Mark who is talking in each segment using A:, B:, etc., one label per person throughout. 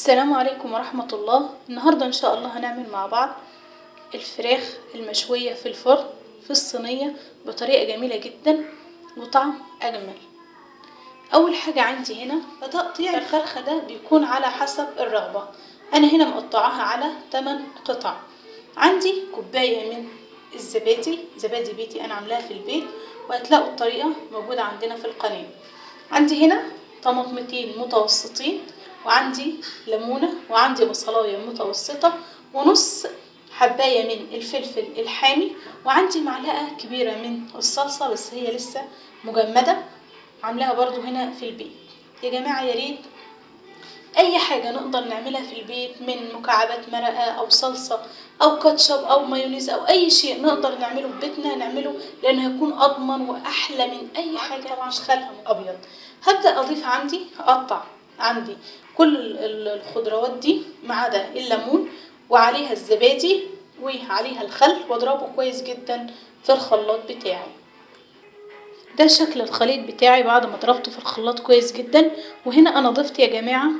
A: السلام عليكم ورحمة الله. النهاردة إن شاء الله هنعمل مع بعض الفراخ المشوية في الفرن في الصينية بطريقة جميلة جدا وطعم أجمل. أول حاجة عندي هنا تقطيع الفرخة، ده بيكون على حسب الرغبة. أنا هنا مقطعاها على 8 قطع. عندي كوباية من الزبادي، زبادي بيتي أنا عاملاها في البيت، وهتلاقوا الطريقة موجودة عندنا في القناة. عندي هنا طماطمتين متوسطين، وعندي ليمونة، وعندي بصلاية متوسطة، ونص حباية من الفلفل الحامي، وعندي معلقة كبيرة من الصلصة بس هي لسه مجمدة، عاملاها برضو هنا في البيت. يا جماعة يا ريت اي حاجة نقدر نعملها في البيت من مكعبات مرقة او صلصة او كاتشب او مايونيز او اي شيء نقدر نعمله في بيتنا نعمله، لانه هيكون اضمن واحلى من اي حاجة. طبعا خل ابيض. هبدأ اضيف عندي، هقطع عندي كل الخضروات دي ما عدا الليمون، وعليها الزبادي وعليها الخل، واضربه كويس جدا في الخلاط بتاعي. ده شكل الخليط بتاعي بعد ما ضربته في الخلاط كويس جدا. وهنا انا ضفت يا جماعة،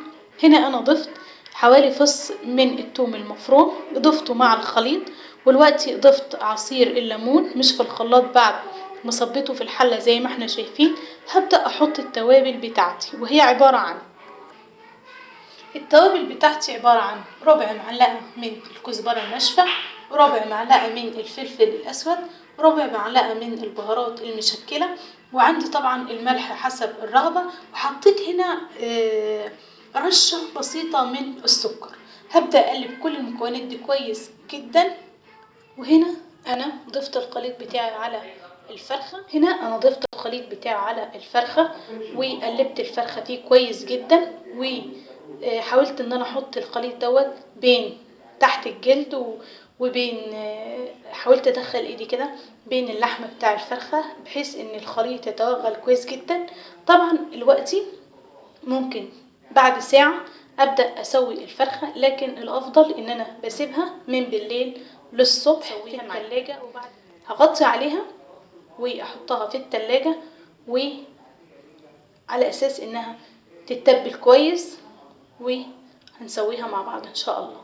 A: هنا انا ضفت حوالي فص من الثوم المفروم، ضفته مع الخليط. والوقت ضفت عصير الليمون مش في الخلاط بعد ما صبيته في الحلة زي ما احنا شايفين. هبدأ احط التوابل بتاعتي، وهي عبارة عن التوابل بتاعتي عبارة عن ربع معلقة من الكزبرة الناشفة، ربع معلقة من الفلفل الأسود، ربع معلقة من البهارات المشكلة، وعندي طبعا الملح حسب الرغبة، وحطيت هنا رشة بسيطة من السكر. هبدأ أقلب كل المكونات دي كويس جدا. وهنا أنا ضفت الخليط بتاعي على الفرخة، هنا أنا ضفت الخليط بتاعي على الفرخة وقلبت الفرخة فيه كويس جدا، وحاولت ان انا احط الخليط دوت بين تحت الجلد وبين، حاولت ادخل ايدي كده بين اللحم بتاع الفرخة بحيث ان الخليط يتوغل كويس جدا. طبعا دلوقتي ممكن بعد ساعة ابدأ اسوي الفرخة، لكن الافضل ان انا بسيبها من بالليل للصبح في التلاجة، وبعد هغطي عليها واحطها في التلاجة، وعلى اساس انها تتبل كويس، وهنسويها مع بعض ان شاء الله.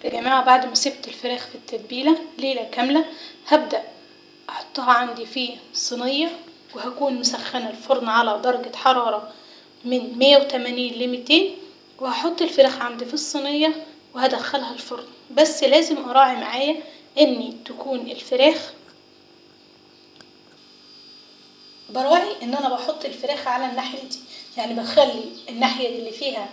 A: يا جماعة بعد ما سبت الفراخ في التتبيلة ليلة كاملة، هبدأ احطها عندي في صينية، وهكون مسخنة الفرن على درجة حرارة من 180 ل 200، وهحط الفراخ عندي في الصينية وهدخلها الفرن. بس لازم اراعي معايا ان تكون الفراخ، براعي ان انا بحط الفراخ على الناحية دي، يعني بخلي الناحية اللي فيها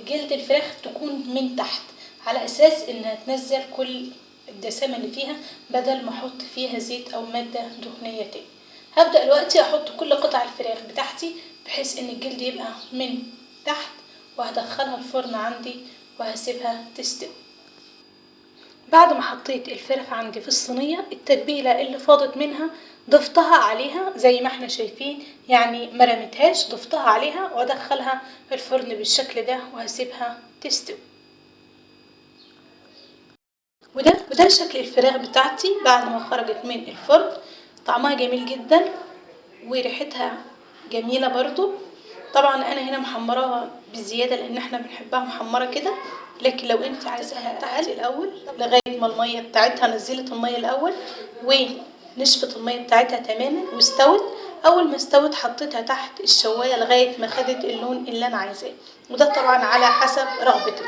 A: جلد الفراخ تكون من تحت، على اساس انها تنزل كل الدسامة اللي فيها، بدل ما احط فيها زيت او مادة دهنية تاني. هبدأ دلوقتي احط كل قطع الفراخ بتاعتي بحيث ان الجلد يبقى من تحت، وهدخلها الفرن عندي وهسيبها تستوي. بعد ما حطيت الفراخ عندي في الصينية، التتبيلة اللي فاضت منها ضفتها عليها زي ما احنا شايفين، يعني ما رميتهاش، ضفتها عليها وادخلها الفرن بالشكل ده وهسيبها تستوي. وده شكل الفراخ بتاعتي بعد ما خرجت من الفرن. طعمها جميل جدا وريحتها جميلة برضو. طبعا انا هنا محمراها بزيادة لان احنا بنحبها محمرة كده، لكن لو انت عايزاها تحت الاول لغاية ما المية بتاعتها نزلت المية الاول ونشفت المية بتاعتها تماما واستوت، اول ما استوت حطيتها تحت الشواية لغاية ما خدت اللون اللي انا عايزاه، وده طبعا على حسب رغبتك.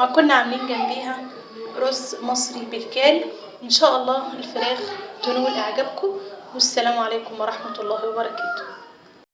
A: وكنا عاملين جنبيها رز مصري بالكاري. ان شاء الله الفراخ تنول اعجابكم، والسلام عليكم ورحمة الله وبركاته.